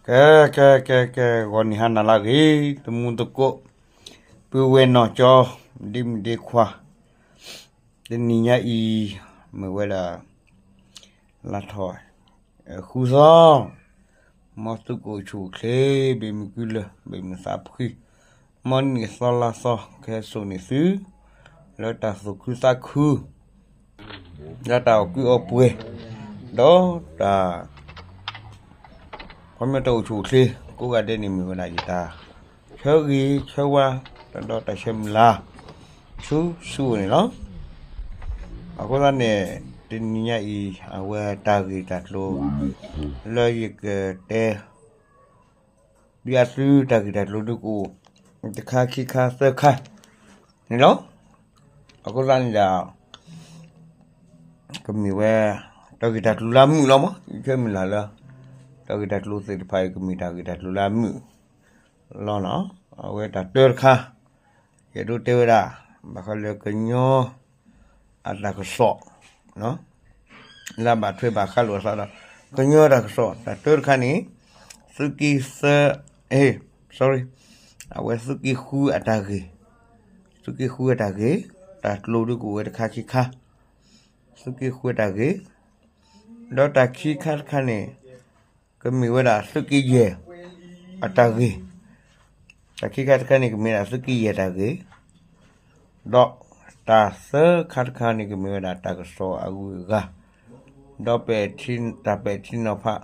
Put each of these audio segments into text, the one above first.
ကဲ ကဲ ကဲ ကဲ ဂီၤနံၤဟါနၤလၢအဂ့ၤ သမူသကိး ပုၢ်ဝဲၢ်နီၢ်ကၠီ ဒ့မုၣ်ဒ့ခွါ, တနံၤညါအံၤ မ့ၢ်ဝဲဒၣ် လါထီၣ် ဃုသီ, မ်သုကအိၣ်ဆူၣ်အိၣ်ချ့ ဘၣ်မုာ်ကုလၢ ဘၣ်မုာ်သးဖှံ, မ်နံၣ်သီလါသီ ကဟဲစိာ်န့ၢ်သု လၢတၢ်သူၣ်ခုသးခု လၢတၢ်အီၣ်ကုအီပှဲၤ ဒီးတၢ် ခီပညီတၢ်အိၣ်ဆူၣ်အိၣ်ချ့ ကိးဂၤဒဲးန့ၣ်မ့ၢ်ဝဲဒၣ်ယတၢ်ဆၢဂ့ၤဆၢဝါ ဒီးတၢ်ဆၢမုၢ်လၢ် ဆူဆူအအိၣ်န့ၣ်လီၤ. အဃိသတးန့ၣ် တနံၤညါအံၤ အဝဲတၢ်ဂ့ၢ်တၢ်ကျိၤ လၢယကတဲ ဒုးအသုတၢ်ဂ့ၢ်တၢ်ကျိၤဒုကအိၣ် တခါခံခါသၢခါန့ၣ်လီၤ. အဃိသတးန့ၣ်ဒီး ကမ့ၢ်ဝဲ တၢ်ဂ့ၢ်တၢ်ကျိၤလၢအမုာ်လီၤမး ယဆၢမုၢ်လၢ်လၢ တၢ်ဂ့ၢ်တၢ်ကျိၤသ့ၣ်တဖၣ်အံၤ ကမ့ၢ်တၢ်ဂ့ၢ်တၢ်ကျိၤလၢအမုာ်လီၤနီၤ. အဝဲတၢ်တၢတခါ ယအဲၣ်ဒိးတဲဝဲဒၣ် ဘၣ်ဃးလၢကညီ အတၢ်ကစီၣ် လၢအဘၣ်ထွဲဘၣ်ဃးလိာ်အသးဒီး ကညီတၢ်ကစီၣ် တၢ်တၢတခါန့ၣ် သုးက့သၢ sorry အဝဲသုးက့ဃုအတၢ်ဂ့ၢ် သုးက့ဃုအတၢ်ဂ့ၢ် တၢ်ကျိၤဒုကအိၣ်ဝဲတခါခံခါ သုးက့ဃုအတၢ်ဂ့ၢ် ဒီးတၢ်ခံခါတခါန့ၣ် ကမ့ၢ်ဝဲဒၣ်သုးက့ယဲၢ်အတၢ်ဂ့ၢ်, တၢ်ခံခါတခါန့ၣ် ကမ့ၢ်ဝဲဒၣ်သုးက့ယဲၢ်တၢ်ဂ့ၢ်, ဒီးတၢ်သၢခါတခါန့ၣ် ကမ့ၢ်ဝဲဒၣ်တၢ်ကစီၣ်အဂုၤအဂၤ, ဒီးပဲာ်ထံ တၢ်ပဲာ်ထံနီၤဖး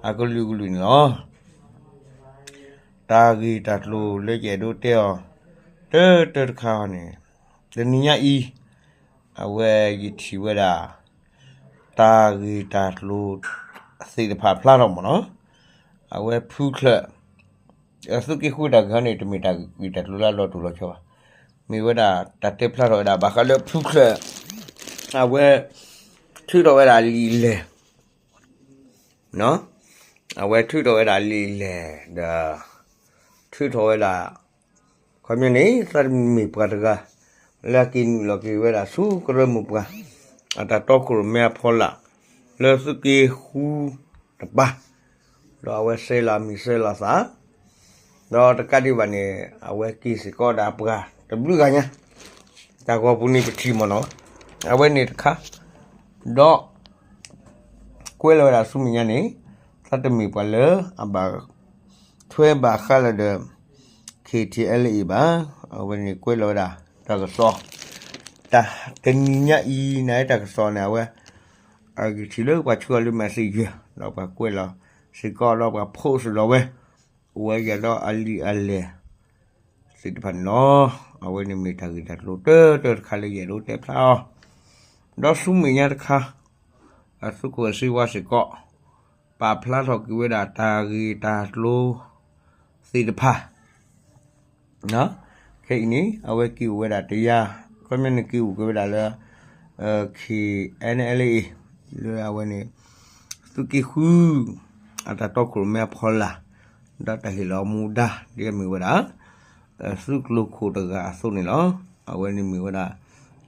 အကလုာ်ကလုာ်န့ၣ်လီၤ. တၢ်ဂ့ၢ်တၢ်ကျိၤလၢယအဲၣ်ဒိးတဲအီၤ တၢတၢတခါန့ၣ် တနံၤညါအံၤ အဝဲယထံၣ်ဝဲဒၣ် တၢ်ဂ့ၢ်တၢ်ကျိၤသ့ၣ်တဖၣ်ဖျါထီၣ်မ့ၢ်နီၤ, အဝဲဖုချၢၣ် သုးက့ဃုတၢ်ဂ့ၢ်န့ၣ် တမ့ၢ်တၢ်ဂ့ၢ်တၢ်ကျိၤလၢအလီၤတိၢ်လီၤဆီဘၣ်, မ့ၢ်ဝဲဒၣ်တၢ်တဲဖျါထီၣ်ဝဲဒၣ် ဘၣ်ဃးလၢဖုချၢၣ် အဝဲ ထုးထီၣ်ဝဲဒၣ်လံာ်လဲၢ် အဝဲထုးထီၣ်ဝဲဒၣ်လံာ်လဲၢ်ဒီး ထုးထီၣ်ဝဲဒၣ် ခီပညီန့ၣ် သးတမ့ၢ်ပှၤတဂၤ လၢအက့ၤနုာ်လီၤက့ၤဝဲဒၣ်ဆူကရၢမိၢ်ပှၢ် အတၢ်တီခိၣ်ရိၣ်မဲအဖီလာ် လၢသုးက့ဃုတပၤ ဒီးအဝဲဆဲးလီၤမံၤဆဲးလီၤသၣ် ဒီးတကးဒံးဘၣ်န့ၣ် အဝဲက့ၤစ့ၢ်ကီးဒၣ်ပှၤတဘျုးဂၤညါ တၢ်ဂီၤပူၤန့ၣ်ပထံၣ်မ့ၢ်နီၤ, အဝဲန့ၣ်တခါ ဒီး ကွဲးလီၤဝဲဒၣ်ဆူမဲာ်ညါန့ၣ် သးတမ့ၢ်ပှၤလၢအဘၣ်ထွဲဘၣ်ဃးလၢဒီး ခ့ထံအဲလ်အ့ဘၣ်, အဝဲန့ၣ်ကွဲးလီၤဝဲဒၣ် တၢ်ကစီၣ် တၢ်တနံၤညါအံၤန့ၣ် တၢ်ကစီၣ်န့ၣ် အဝဲ အကထံၣ်လၢပှၤဆှၢအီၤလၢ messenger ဒီးပှၤကွဲးလီၤစ့ၢ်ကီးဒီးပှၤ post လီၤဝဲ အိၣ်ဝဲယၤဒီးအလံာ်အလဲၢ် သ့ၣ်တဖၣ်န့ၣ်လီၤ. အဝဲန့ၣ်မ့ၢ်တၢ်ဂ့ၢ်တၢ်ကျိၤတၢတၢတခါလၢယအဲၣ်ဒိးတဲဖျါအီၤ, ဒီးဆူမဲာ်ညါတခါ အသုးခိၣ်စ့ဝါစ့ၢ်ကီး ပာ်ဖျါထီၣ်က့ၤဝဲဒၣ်တၢ်ဂ့ၢ်တၢ်ကျိၤ သ့ၣ်တဖၣ် ခဲအံၤန့ၣ် အဝဲက့ၤအိၣ်ဝဲဒၣ်တယါ, ခီပညီန့ၣ်က့ၤအိၣ်က့ၤဝဲဒၣ်လၢ ခ့ NLA လၢအဝဲန့ၣ် သုးက့ဃု အတၢ်တီခိၣ်ရိၣ်မဲအဖီလာ် ဒီးတၢ်ဟ့ၣ်လီၤမူဒါ ဒ်အမ့ၢ်ဝဲဒၣ် သုးကျိၤခိၣ်တဂၤအသိးန့ၣ်လီၤ. အဝဲန့ၣ်မ့ၢ်ဝဲဒၣ်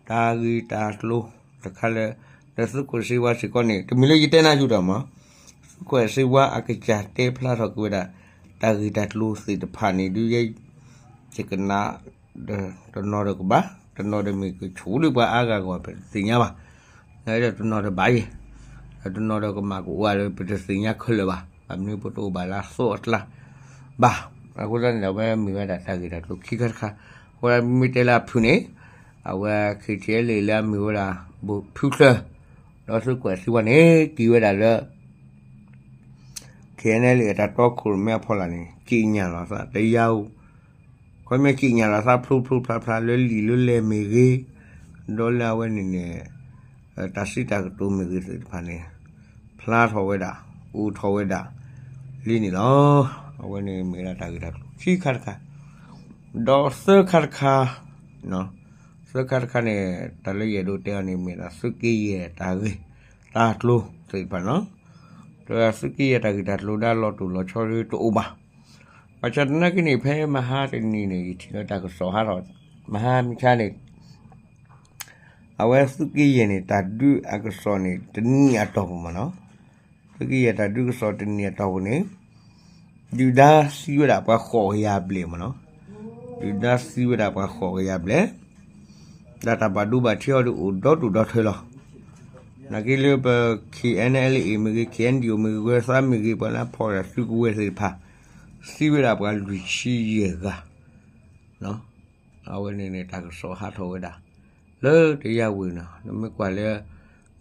တၢ်ဂ့ၢ်တၢ်ကျိၤတခါလၢ ဒီးသုးခိၣ်စ့ဝါစ့ၢ်ကီးန့ၣ် တမ့ၢ်လၢယတဲနါယူၢ်တၢ်မး, သုးခိၣ်စ့ဝါအကစၢ်တဲဖျါထီၣ်က့ၤဝဲဒၣ် တၢ်ဂ့ၢ်တၢ်ကျိၤသ့ၣ်တဖၣ်န့ၣ် ဒုးယဲ ယကနၣ် တနီၤဒီးကဘၣ်, တနီၤဒီးမ့ၢ်ကဆိးလၢပှၤအါဂၤဂီၢ် ပတသ့ၣ်ညါဘၣ်. ဒီးတနီၤဒီးဘၣ်ယဲၢ်, ဒီးတနီၤဒီးကမၣ်ကအိၣ်လၢ ပတသ့ၣ်ညါခဲလၢာ်ဘၣ်. ဘၣ်မနုၤပတအိၣ်ဘၣ်လၢအသီအကျါဘၣ်. အဃိသတးန့ၣ်ဒီး အဝဲမ့ၢ်ဝဲဒၣ်တၢ်ဂ့ၢ်တၢ်ကျိၤခံခါတခါ, အဃိမ့ၢ်တဲလၢအဖုၣ်န့ၣ် အဝဲ ခ့ထံအဲလ်အ့ လၢအမ့ၢ်ဝဲဒၣ် ဖုချၢၣ် ဒီးသုးခိၣ်စ့ဝါန့ၣ် က့ၤဝဲဒၣ်လၢ ခ့ NLA အတၢ်တီခိၣ်ရိၣ်မဲအဖီလာ်န့ၣ် က့ညၣ်လီၤသးတယါဧိၤ, ခီပညီက့ညၣ်လီၤသးဖျိဖျိဖျါဖျါလၢလံာ်လၢလဲၢ်မ့ၢ်ဂ့ၤ, ဒီးလၢအဝဲန့ၣ်န့ၣ် တၢ်စံးတၢ်ကတိၤမ့ၢ်ဂ့ၤသ့ၣ်တဖၣ်န့ၣ် ဖျါထီၣ်ဝဲဒၣ် အိၣ်ထီၣ်ဝဲဒၣ်လံန့ၣ်လီၤ. အဝဲန့ၣ်မ့ၢ်ဝဲဒၣ်တၢ်ဂ့ၢ်တၢ်ကျိၤခံခါတခါ, ဒီးသၢခါတခါ သၢခါတခါန့ၣ် တၢ်လၢယအဲၣ်ဒိးတဲအီၤန့ၣ် မ့ၢ်ဒၣ်သုးက့ယဲၢ်တၢ်ဂ့ၢ်တၢ်ကျိၤသ့ၣ်တဖၣ်န့ၣ်လီၤ. ဒီးသုးက့ယဲၢ်တၢ်ဂ့ၢ်တၢ်ကျိၤဒၣ်လီၤတိၢ်လီၤဆီဒ်တအိၣ်ဘၣ်. ဘၣ်ဆၣ်သနာ်က့န့ၣ် ဖဲမဟါတနံၤန့ၣ် ယထံၣ်လၢတၢ်ကစီၣ်ဟးထီၣ် မဟါမုၢ်ဆါန့ၣ် အဝဲသုးက့ယဲၢ်န့ၣ် တၢ်ဒုးအကစီၣ်န့ၣ် တနံၤအတီၢ်ပူၤမ့ၢ်နီၤ, သုးက့ယဲၢ်တၢ်ဒုးကစီၣ်တနံၤအတီၢ်ပူၤန့ၣ် ဒုၣ်ဒါသံဝဲဒၣ်ပှၤဃိးကယၤဘျဲၣ်မ့ၢ်နီၤ, ဒုၣ်ဒါသံဝဲဒၣ်ပှၤဃိးကယၤဘျဲၣ်, ဒ်တၢ်ဘၣ်ဒိဘၣ်ထံးအီၤဒီးအိၣ်ဒီတူၢ်ဒီထၢလီၤ. နာ်က့လၢပ K N L A မ့ၢ်ဂ့ၤ K N D O မ့ၢ်ဂ့ၤ ဂၢၤသးမ့ၢ်ဂ့ၤ ပှၤလၢအဖီၣ်ဝဲဒၣ်သုးကဝဲၤသ့ၣ်တဖၣ် သံဝဲဒၣ်ပှၤလွံၢ်ဆံယဲၢ်ဂၤ အဝဲန့ၣ်န့ၣ် တၢ်ကစီၣ်ဟးထီၣ်ဝဲဒၣ် လၢတယါဝ့ၤနီၤ, နမ့ၢ်ကွၢ်လၢ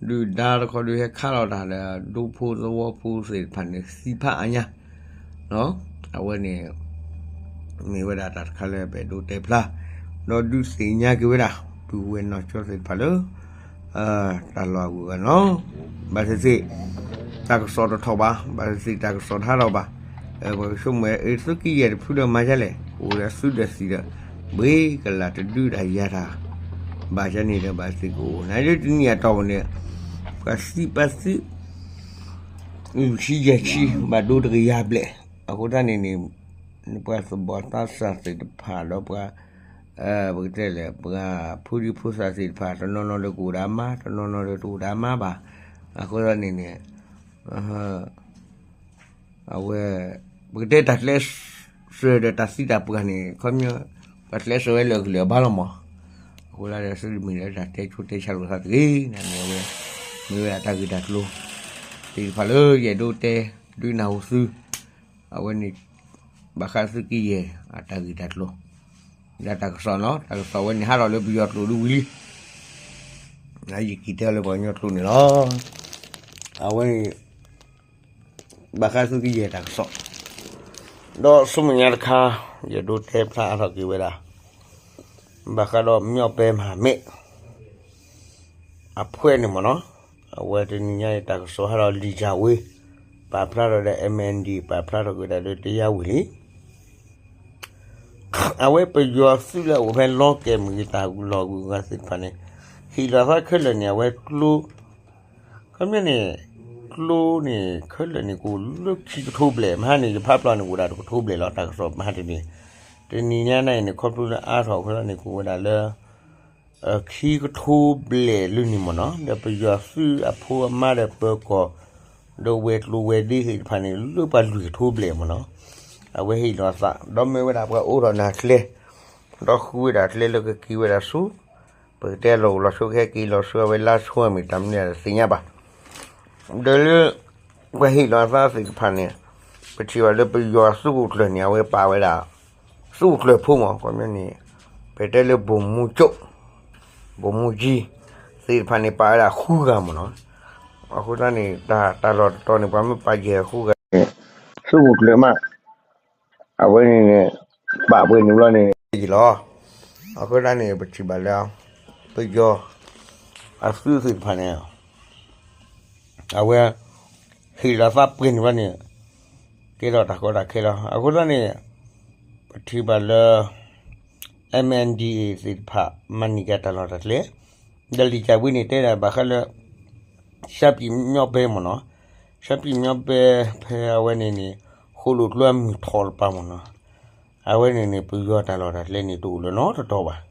ဒုၣ်ဒါတခီဒုးဟဲခးလီၤတၢ်ဒီး ဒူဖိသဝီဖိသ့ၣ်တဖၣ်န့ၣ် သံဖးအါညါ, အဝဲန့ၣ် မ့ၢ်ဝဲဒၣ်တၢ်တခါလၢပအဲၣ်ဒိးတဲဖျါ ဒီးဒုးသ့ၣ်ညါက့ၤဝဲဒၣ် ပုၢ်ဝဲၢ်နီၢ်ကၠီသ့ၣ်တဖၣ်လၢ တၢ်လီၢ်အဂုၤအဂၤနီၤ, ဘၣ်သ့ၣ်သ့ၣ် တၢ်ကစီၣ်တထီၣ်ဘၣ်, ဘၣ်သ့ၣ်သ့ၣ်တၢ်ကစီၣ်တဟးထီၣ်ဘၣ်, ပှၤကဆိကမိၣ် အ့ သုးက့ယဲၢ်တဖုဒီးမၤဒ်လဲၣ်, အိၣ်ဒီးသုးဒီးသံးဒီး ဘှ့ကလာ်တဒုတၢ်ယၤတၢ် ဘၣ်ဆၣ်န့ၣ်ဒီးဘၣ်သ့ၣ်ကအိၣ် နၤလၢတနံၣ်အတီၢ်ပူၤန့ၣ် ပှၤသံပှၤသံ လွံၢ်ဆံယဲၢ်ဆံ ဘၣ်ဒိတကယၤဘျဲၣ်, အဃိသတးန့ၣ်န့ၣ် ပှၤသဘီၣ်သးစၢ်သ့ၣ်တဖၣ်ဒီးပှၤ ပကတဲလဲၣ် ပှၤဖိဒံဖိသၣ်သ့ၣ်တဖၣ် တနီၤနီၤဒီးကအိၣ်ဒၣ်မါ တနီၤနီၤဒီးတအိၣ်ဒၣ်မါဘၣ်, အဃိသတးန့ၣ်န့ၣ် အဝဲ ပကတဲတၢ်ကျဲးစၢးဒီးတၢ်သံတၢ်ပှၢ်န့ၣ် ခီပညီ ပှၤကျဲးစၢးဝဲလၢာ်ကလၢာ်အဘၣ်လီၤမး, အဃိသတးဒီးသုတမ့ၢ်လၢတၢ်တဲဆိတဲဆါလိာ်သးတဂ့ၤ, န့ၣ်အဝဲ မ့ၢ်ဝဲဒၣ်တၢ်ဂ့ၢ်တၢ်ကျိၤသ့ၣ်တဖၣ်လၢယအဲၣ်ဒိးတဲဒုးနၢ်ဟူသု အဝဲန့ၣ် ဘၣ်ဃးသုးက့ယဲၢ်အတၢ်ဂ့ၢ်တၢ်ကျိၤ ဒီးတၢ်ကစီၣ်နီၤ, တၢ်ကစီၣ်ဝဲန့ၣ်ဟးထီၣ်လၢပယီၤကျိာ်ဒုးဝံၤလံ, ယက့ၤတဲလၢပှၤကညီကျိာ်န့ၣ်လီၤ. အဝဲန့ၣ် ဘၣ်ဃးသုးက့ယဲၢ်တၢ်ကစီၣ်, ဒီးဆူမဲာ်ညါတခါ ယအဲၣ်ဒိးတဲဖျါအါထီၣ်က့ၤဝဲဒၣ် ဘၣ်ဃးဒီး မြောက်ပိုင်းမဟာမိတ် အဖွဲ့န့ၣ်မ့ၢ်နီၤ, အဝဲတနံၤညါအံၤတၢ်ကစီၣ်ဟးထီၣ်လံာ်ကၢ်ဝ့ ပာ်ဖျါထီၣ်ဒီး M N D ပာ်ဖျါထီၣ်က့ၤဝဲဒၣ်လၢတယါဝ့ၤလံ အဝဲပယီၤသုးလၢအအိၣ်ဖဲလီကဲးမ့ၢ်ဂ့ၤ တၢ်လီၢ်အဂုၤအဂၤသ့ၣ်တဖၣ်န့ၣ် ဟ့ၣ်လီၤသးခဲလၢာ်န့ၣ် အဝဲကျိ ခီပညီန့ၣ် ကျိန့ၣ် ခဲလၢာ်န့ၣ် ကအိၣ်လၢခံကထိဘျဲၣ် မဟါန့ၣ် ယဖးပျီန့ၣ် ကအိၣ်ဒၣ်တကထိဘျဲၣ်လီၤ တၢ်ကစီၣ်မဟါတနံၤ, တနံၤညါန့ၣ် ခီဖျိလၢအါထီၣ်အဃိသတးန့ၣ် ကအိၣ်ဝဲဒၣ်လၢ ခံကထိဘျဲၣ်လၢန့ၣ်မ့ၢ်နီၤ, ဒီးပယီၤသုးအဖိအမါဒီးပၢၤကီၢ် ဒီးဝဲၤကျိၤဝဲၤဒ့သ့ၣ်တဖၣ်န့ၣ် လၢပှၤလွံၢ်ကထိဘျဲၣ်မ့ၢ်နီၤ, အဝဲဟ့ၣ်လီၤသး ဒီးမ့ၢ်ဝဲဒၣ်ပှၤအိးထီၣ်နၤကျဲ ဒီးဃုဝဲဒၣ်ကျဲလၢကက့ၤဝဲဒၣ်ဆူ ပကတဲလီၤအိၣ်လီၤဆိကဟဲက့ၤလီၤဆူအဝဲလါဆိမ့ၢ် တၢ်မနုၤတသ့ၣ်ညါဘၣ် ဒီးလၢ ပှၤဟ့ၣ်လီၤသးသ့ၣ်တဖၣ်န့ၣ် ပထံၣ်ဘၣ်လၢပယီၤသုးခိၣ်ကျၢၢ်န့ၣ် အဝဲပာ်ဝဲဒၣ် သုးခိၣ်ကျၢၢ်ဖိမ့ၢ် ခီပညီန့ၣ် ပတဲလၢ ဗိုလ်မှူးချုပ် ဗိုလ်မှူးကြီး သ့ၣ်တဖၣ်န့ၣ် ပာ်ဝဲဒၣ်ဃုဂၤမ့ၢ်နီၤ, အဃိသတးန့ၣ် တၢ်လီၢ်တတီၤန့ၣ် ပှၤမ့ၢ်ပာ်ယဲၢ်ဃုဂၤန့ၣ် သုးခိၣ်ကျၢၢ်မး အဝဲန့ၣ်န့ၣ် ပာ်ပှဲၤန့ၣ်ဘျီန့ၣ် ယံာ်လီၤ. အဃိသတးန့ၣ် ပထံၣ်ဘၣ်လၢ ပယီၤ အသုးသ့ၣ်တဖၣ်န့ၣ် အဝဲ ဟ့ၣ်လီၤသးပှဲၤန့ၣ်ဘျီန့ၣ် ကဲထီၣ်တၢ်ကီတၢ်ခဲလီၤ. အဃိသတးန့ၣ် ပထံၣ်ဘၣ်လၢ M N D A သ့ၣ်တဖၣ် မၤန့ၢ်က့ၤတၢ်လီၢ်တၢ်ကျဲ ဒီးလံာ်ကၢ်ဝ့န့ၣ် တဲဒၣ်ဘၣ်ဃးလၢ ရှမ်းပြည်မြောက်ပိုင်းမ့ၢ်နီၤ, ရှမ်းပြည်မြောက်ပိုင်း ဖဲအဝဲန့ၣ်န့ၣ် ဃိၣ်လိာ်ကျိအမုၢ်ထီၣ်တပၤမ့ၢ်နီၤ, အဝဲန့ၣ်န့ၣ် ပယီၤတၢ်လီၢ်တၢ်ကျဲန့ၣ် တအိၣ်လၢၤနီတတီၤဘၣ်.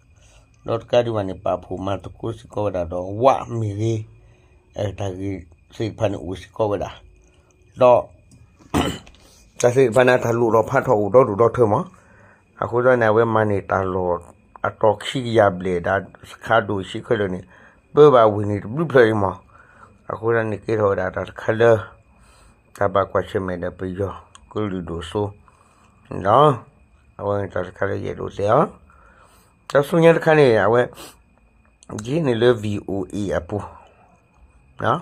ဒီးတကးဒံးဘၣ်န့ၣ် ပာ်ဖှိၣ်မၤသကိးစ့ၢ်ကီးဝဲဒၣ်ဒီး ဝမ့ၢ်ဂ့ၤ တၢ်ဂ့ၢ်သ့ၣ်တဖၣ်န့ၣ်အိၣ်စ့ၢ်ကီးဝဲဒၣ်, ဒီး တၢ်သ့ၣ်တဖၣ်န့ၣ် တၢ်လိၣ်ထီၣ်ဖးထီၣ်အိၣ်ဒီဒူၣ်ဒီထၢမး, အဃိသတးန့ၣ် အဝဲမၤန့ၢ်တၢ်လီၢ်အတီၤခံကယၤဘျဲၣ်ဒီး စခါဒိၣ်ဆံးခဲလၢာ်န့ၣ် ပၢဘၣ်ဝ့ၢ်န့ၣ်တဘျုးဖျၢၣ်အံၤမး, အဃိသတးန့ၣ် ကဲထီၣ်ဝဲဒၣ်တၢ်တခါလၢ တၢ်ဘၣ်ကွၢ်ဆၢၣ်မဲာ်ဒီးပယီၤကလုာ်ဒိၣ်စိ, ဒီး အဝဲတၢ်တခါလၢယအဲၣ်ဒိးတဲအီၤ, တၢ်ဆူညါတခါန့ၣ် အဝဲ ယ့န့ၣ်လၢ VOA အပူၤ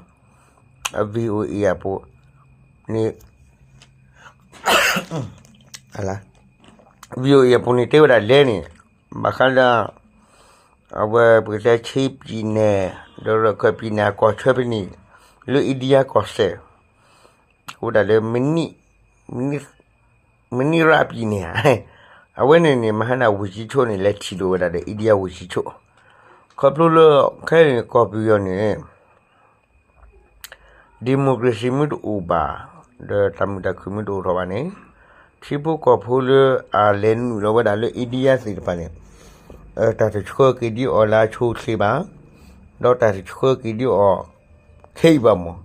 VOA အပူၤန့ၣ် VOA အပူၤန့ၣ် တဲဝဲဒၣ်လဲၣ်န့ၣ် ဘၣ်ဃးလၢ အဝဲပကတဲ ချင်းပြည်နယ် ဒီးရခိုင်ပြည်နယ် အကီၢ်ဆၢဖဲန့ၣ် လၢ India ကီၢ်စဲၣ် အိၣ်ဝဲဒၣ်လၢ မနုၤရပြည်နယ် အဝဲန့ၣ်န့ၣ် မဟါန့ၣ် ဝန်ကြီးချုပ်န့ၣ် လဲၤထံၣ်လိာ်ဝဲဒၣ်ဒီး India ဝန်ကြီးချုပ် ခီဖျိလၢ ခဲအံၤန့ၣ် ကီၢ်ပယီၤန့ၣ် democracy မ့ၢ်တအိၣ်ဘၣ် ဒီးတၢ်မုာ်တၢ်ခုၣ်မ့ၢ်တအိၣ်ထီၣ်ဘၣ်န့ၣ် ထံဖိကီၢ်ဖိလၢအလဲၤနုာ်လီၤဝဲဒၣ်လၢ India သ့ၣ်တဖၣ်န့ၣ် တၢ်တဆှၢက့ၤဒံးအီၤလၢအဆိအချ့ဘၣ်, ဒီးတၢ်တဆှၢက့ၤဒံးအီၤခဲအံၤဘၣ်မး,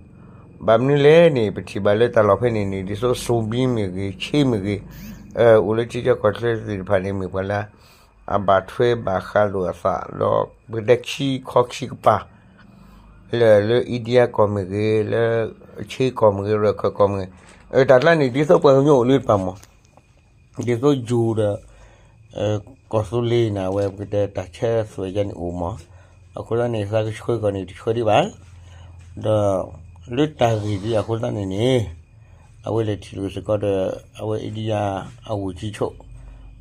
ဘၣ်မနုၤလဲၣ်န့ၣ် ပထံၣ်ဘၣ်လၢတၢ်လီၢ်ဖဲန့ၣ်န့ၣ် ဒ်သိး zombie မ့ၢ်ဂ့ၤ, ဆ့မ့ၢ်ဂ့ၤ, အိၣ်လၢထံဆၢကီၢ်ချၢသ့ၣ်တဖၣ်န့ၣ် မ့ၢ်ပှၤလၢ အဘၣ်ထွဲဘၣ်ဃးလိာ်အသး ဒီးပကတဲခံခီခံကပၤ လၢ လၢ India ကီၢ်မ့ၢ်ဂ့ၤ, လၢ ဆ့ကီၢ်မ့ၢ်ဂ့ၤ, ရခၢၣ်ကီၢ်မ့ၢ်ဂ့ၤ, တၢ်ကျါန့ၣ် ဒ်သိးပှၤကညီအိၣ်လၢတပၤမး, ဒ်သိးယိၤဒီး ကီၢ်သူလ့ၤန့ၣ် အဝဲပကတဲတၢ်ဆဲးသွဲၣ်ယါန့ၣ်အိၣ်မး, အဃိသတးန့ၣ် သးကဆှၢကီၢ်န့ၣ် တဆှၢဒံးဘၣ်, ဒီးလၢတၢ်ဂ့ၢ်ဒ်အဃိသတးန့ၣ်န့ၣ် အဝဲလဲၤထံၣ်လိာ်စ့ၢ်ကီးဒီး အဝဲ India အဂိၢ်ကံဆိး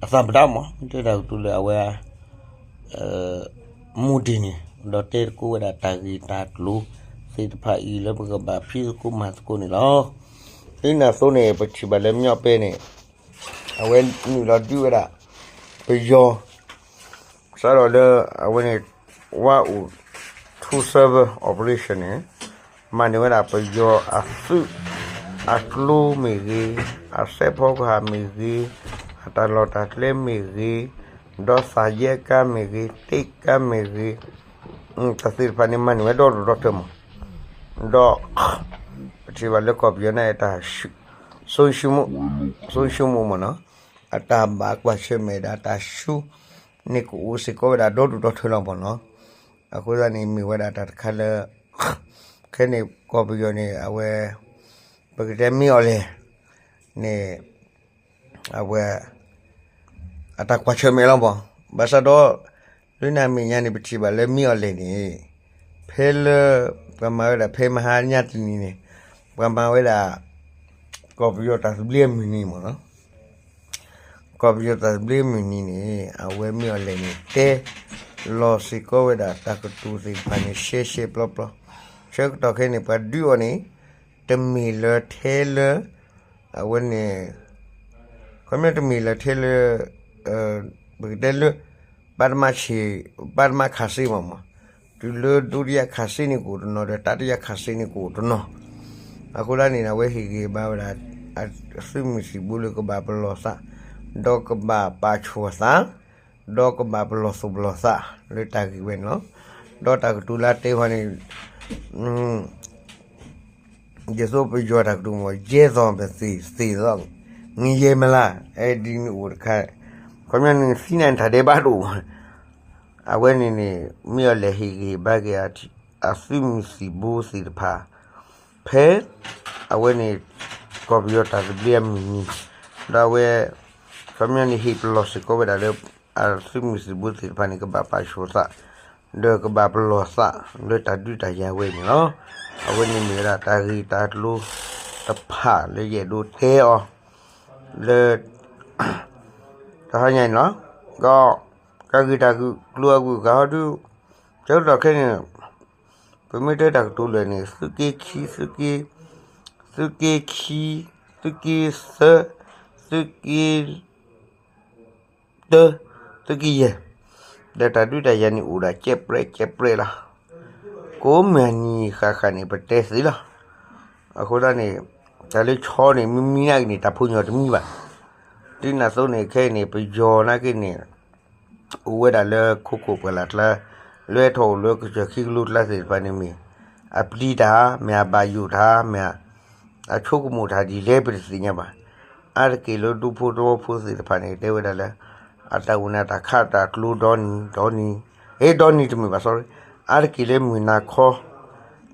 အသးပဒါမး တဲတၢ်ကတိၤလၢအဝဲ မူတ့ၢ်န့ၣ် ဒီးတဲသကိးဝဲဒၣ်တၢ်ဂ့ၢ်တၢ်ကျိၤသ့ၣ်တဖၣ်အံၤ လၢပကဘၣ်ဖံးသကိးမၤသကိးန့ၣ်လီၤ. ဒ်န့ၣ်အသိးန့ၣ် ပထံၣ်ဘၣ်လၢ မၠီၣ်ပဲန့ၣ် အဝဲနုာ်လီၤဒုးဝဲဒၣ် ပယီၤ စးထီၣ်လၢ အဝဲန့ၣ် ဝါအူၣ် two seven operation န့ၣ် မၤန့ၢ်ဝဲဒၣ်ပယီၤအသုး အကျိမ့ၢ်ဂ့ၤ, အစဲးဖီကဟၣ်မ့ၢ်ဂ့ၤ, အတၢ်လီၢ်တၢ်ကျဲမ့ၢ်ဂ့ၤ, ဒီးသးယဲကါမ့ၢ်ဂ့ၤ, တ့ကါမ့ၢ်ဂ့ၤ, တၢ်သ့ၣ်တဖၣ်န့ၣ် မၤန့ၢ်ဝဲဒီဒူၣ်ဒီထၢမး, ဒီး ပထံၣ်ဘၣ်လၢကီၢ်ပယီၤန့ၣ် တၢ် ဆုံးရှုံးမှု ဆုံးရှုံးမှုမ့ၢ်နီၤ, အတၢ်ဘၣ်ကွၢ်ဆၢၣ်မဲာ်ဒီးတၢ်ဆူၣ်န့ၣ် ကအိၣ်စ့ၢ်ကီးဝဲဒၣ်ဒီဒူၣ်ဒီထၢလီၤမ့ၢ်နီၤ, အဃိသတးန့ၣ် မ့ၢ်ဝဲဒၣ်တၢ်တခါလၢ ခဲန့ၣ် ကီၢ်ပယီၤန့ၣ် အဝဲ ပကတဲမ့ၢ်အီၤလဲၣ်န့ၣ် အဝဲ အတၢ်ကွၢ်ဆၢၣ်မဲာ်လီၤမး, ဘၣ်ဆၣ်ဒီး လၢနၤမဲာ်ညါန့ၣ် ပထံၣ်ဘၣ်လၢမ့ၢ်အီၤလဲၣ်န့ၣ် ဖဲလၢ ပှၤမၤဝဲဒၣ်ဖဲမဟါညါတနံၤန့ၣ် ပှၤမၤဝဲဒၣ် ကီၢ်ပယီၤတၢ်သဘျ့အမုၢ်နံၤမ့ၢ်နီၤ, ကီၢ်ပယီၤတၢ်သဘျ့အမုၢ်နံၤန့ၣ် အဝဲမ့ၢ်အီၤလဲၣ်န့ၣ် တဲလီၤစ့ၢ်ကီးဝဲဒၣ်တၢ်ကတိၤသ့ၣ်တဖၣ်န့ၣ် ရှဲရှဲပျီပျီ, ဆၢကတီၢ်ခဲအံၤန့ၣ် ပှၤဒုးအီၤန့ၣ် တမ့ၢ်လၢထဲလၢ အဝဲန့ၣ် ခီပညီတမ့ၢ်လၢထဲလၢ ပကတဲလၢ ပထမဆံး ပထမခးစ့မ့ၢ်မး, တုၤလၢဒုတိယခးစ့န့ၣ်ကအိၣ်တနီၤ ဒီးတတိယခးစ့န့ၣ်ကအိၣ်တနီၤ, အဃိသတးန့ၣ် အဝဲဟ့ၣ်ဂံၢ်ဘါဝဲဒၣ် အသုးမုၢ်သံၣ်ဘိလၢကဘၣ်ပလီၢ်သး ဒီးကဘၣ်ပာ်ဆူၣ်အသး ဒီးကဘၣ်ပလီၢ်သူၣ်ပလီၢ်သးလၢတၢ်ဂ့ၢ်ဝဲန့ၣ်လီၤ. ဒီးတၢ်ကတိၤလၢတဲဟီန့ၣ် ဒ်သိးပယီၤတၢ်ကတိၤမ့ၢ် ယဲသိးပသ့ၣ်သ့ၣ်သိး နယဲမလါ အဲဒ်န့ၣ်အိၣ်တခါ, ခီပညီန့ၣ် သံနၢ်တၢ်ဒဲးဘးတအိၣ်, အဝဲန့ၣ်န့ၣ် မ့ၢ်အီၤလဲၣ်ဟ့ၣ်ဂံၢ်ဟ့ၣ်ဘါက့ၤ အသုးမုၢ်သံၣ်ဘိသ့ၣ်တဖၣ် ဖဲ အဝဲန့ၣ် ကီၢ်ပယီၤတၢ်သဘျ့အမုၢ်နံၤ, ဒီးအဝဲ ခီပညီန့ၣ် ဟ့ၣ်ပလီၢ်စ့ၢ်ကီးဝဲဒၣ်လၢ အသုးမုၢ်သံၣ်ဘိသ့ၣ်တဖၣ်န့ၣ် ကဘၣ်ပာ်ဆူၣ်သး ဒီးကဘၣ်ပလီၢ်သးလၢတၢ်ဒုးတၢ်ယၤဝဲန့ၣ်လီၤ. အဝဲန့ၣ်မ့ၢ်ဝဲဒၣ်တၢ်ဂ့ၢ်တၢ်ကျိၤတဖၣ်လၢယအဲၣ်ဒိးတဲအီၤ လၢ တဟါညါန့ၣ်လီၤ. ဒီး တၢ်ဂ့ၢ်တၢ်ကျိၤအဂုၤအဂၤဟီဒု ဆၢကတီၢ်ခဲအံၤန့ၣ် ပမ့ၢ်တဲတၢ်ကတိၤလၢာ်န့ၣ် သုးက့ခံ သုးက့ သုးက့ခံ သုးက့သၢ သုးက့ တၢ သုးက့ယဲၢ် ဒီးတၢ်ဒုးတၢ်ယၤန့ၣ်အိၣ်ဒၣ်ကဲးပြဲးကဲးပြဲးလီၤ. ကိးမုၢ်နံၤဃၣ်ဃၣ်န့ၣ် ပတဲသ့လီၤ. အဃိသတးန့ၣ် တၢ်လၢဆီန့ၣ် မ့မံနာ်က့န့ၣ် တၢ်ဖိညီတမံဘၣ်. ဒ်န့ၣ်အသိးန့ၣ် ခဲအံၤန့ၣ် ပယီၤနာ်က့န့ၣ် အိၣ်ဝဲဒၣ်လၢခိခိၣ်ပှၢ်လၢ်ကျါ လၢဟဲထီၣ်အိၣ်လၢကစၢၢ်ခံကလိကျါသ့ၣ်တဖၣ်န့ၣ်မ့ၢ် အပျံၤတၢ် မ့ၢ်အဘၣ်ယိၣ်တၢ် မ့ၢ်အဆိကမိၣ်တၢ်ဒ်လဲၣ် ပတသ့ၣ်ညါဘၣ်. အါတက့ၢ်လၢဒူဖိသဝီဖိသ့ၣ်တဖၣ်န့ၣ် တဲဝဲဒၣ်လၢ အတၢ်အိၣ်န့ၣ် တၢ်ခးတၢ်ကျိဒီနံၤ ဒီနံၤ ဟ့ၣ် ဒီနံၤတမ့ၢ်ဘၣ် sorry အါတက့ၢ်လၢမုၢ်နၤခီ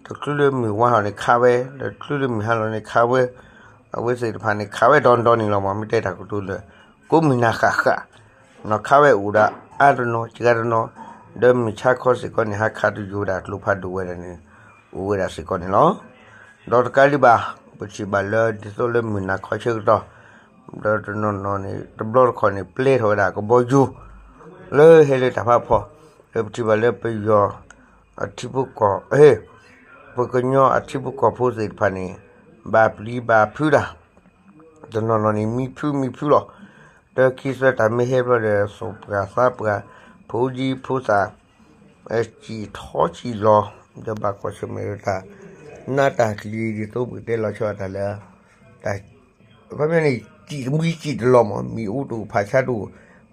တချုးလၢမုၢ်ဝါဟီၣ်န့ၣ်ခးဝဲ ဒီးတချုးလၢမုၢ်ဟါလီၤန့ၣ်ခးဝဲ အဝဲသ့ၣ်တဖၣ်န့ၣ် ခးဝဲဒီနံၤဒီနံၤလီၤမး မ့ၢ်တဲတၢ်ကတိၤလၢ ကိးမုၢ်နၤဃၣ်ဃၣ် နီၢ်ခးဝဲအိၣ်ဒၣ်အါတနီၤ ကဂၤတနီၤ ဒီးမုၢ်ဆါခီစ့ၢ်ကီးန့ၣ် ဟးခးတယိၤဝဲဒၣ်ကျိဖးဒိၣ်ဝဲဒၣ်န့ၣ် အိၣ်ဝဲဒၣ်စ့ၢ်ကီးန့ၣ်လီၤ. ဒီးတကးဒံးဘၣ် ပထံၣ်ဘၣ်လၢဒ်သိးလၢမုၢ်နၤခီဆၢကတီၢ် ဒီးတနီၤနီၤန့ၣ် တဘျီတခီၣ်န့ၣ် ပျဲထီၣ်ဝဲဒၣ်ကဘီယူၤ လၢဟဲလၢတၢ်ဖးဖီ ဒီးပထံၣ်ဘၣ်လၢပယီၤ အထံဖိကီၢ် ပကညီအထံဖိကီၢ်ဖိသ့ၣ်တဖၣ်န့ၣ် ဘၣ်ပျံၤဘၣ်ဖုးတၢ် တနီၤနီၤန့ၣ် မံဖုးမံဖုးလီၤ. ဒီးခံဆၢတၢ်မ့ၢ်ဟဲဘျီဒီး သူၣ်ပှၢ်သးပှၢ် ဖိဒံဖိသၣ် စံၣ်ထီစံၣ်လီၤ ဒီးဘၣ်ကွၢ်ဆၢၣ်မဲာ်ဒီးတၢ် နးတၢ်ကျံၤဒ်သိးပကတဲလီၤဆီအတၢ်လၢ တၢ် ခီပညီန့ၣ် စံၣ်တမှံစံၣ်တလီၤမး မ့ၣ်အူတအိၣ်ဖးဆါတအိၣ်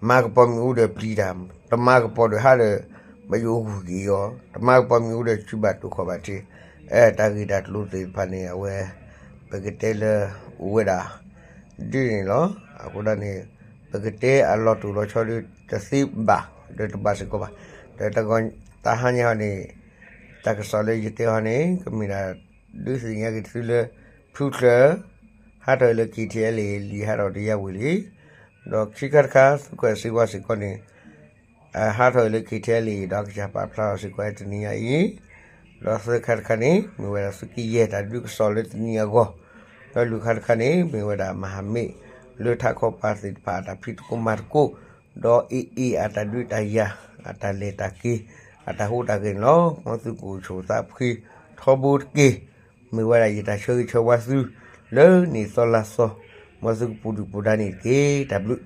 မၤကပီၤမ့ၣ်အူဒီးပျံၤတၢ် တမၤကပီၤဒီးဟးဒီး ဘၣ်ယိၣ်ဂုာ်က့ၤအီၤ တမၤကပီၤမ့ၣ်အူဒီးစုဘၣ်တိၢ်ခီၣ်ဘၣ်ထံး တၢ်ဂ့ၢ်တၢ်ကျိၤသ့ၣ်တဖၣ်န့ၣ် အဝဲ ပကတဲလၢအိၣ်ဝဲဒၣ် ဒ်န့ၣ်လီၤ. အဃိဒၣ်န့ၣ် ပကတဲအလီၤတိၢ်လီၤဆီဒ်တသ့ဘၣ် ဒီးတဘၣ်စ့ၢ်ကီးဘၣ်. ဒီးတဟါညါဟီန့ၣ် တၢ်ကစီၣ်လၢယတဲဟီန့ၣ် ကမ့ၢ်ဒၣ် ဒုးသ့ၣ်ညါက့ၤသုလၢ ဖုချၢၣ် ဟးထီၣ်အံၤလၢ KTLA လံာ်ဟးထီၣ်တယါဝံၤလံ. ဒီးခံခါတခါ သုးခိၣ်စ့ဝါစ့ၢ်ကီးန့ၣ် ဟးထီၣ်အံၤလၢ KTLA ဒီးကစၢ်ပာ်ဖျါထီၣ်စ့ၢ်ကီးတနံၤညါအံၤ, ဒီးသၢခါတခါန့ၣ် မ့ၢ်ဝဲဒၣ်သုးက့ယဲၢ်တၢ်ဒုးကစီၣ်လၢတနံၤအဂီၢ်, ဒီးလွံၢ်ခါတခါန့ၣ် မ့ၢ်ဝဲဒၣ်မဟာမိတ် လၢထးခီပၤသ့ၣ်တဖၣ်အတၢ်ဖံးသကိးမၤသကိး, ဒီး AA အတၢ်ဒုးတၢ်ယၤ အတၢ်လဲၤတၢ်က့ၤ အတၢ်ဟူးတၢ်ဂဲၤန့ၣ်လီၤ. မ်သုကအိၣ်ဆူၣ်သးဖှံထီဘိတက့ၢ်. မ့ၢ်ဝဲဒၣ်ယတၢ်ဆၢဂ့ၤဆၢဝါသု လၢနံၣ်သီလါသီ, မ်သုကပူၤဒုၣ်ပူၤဒါန့ၣ်တက့ၢ်. တၢ်ဘျုး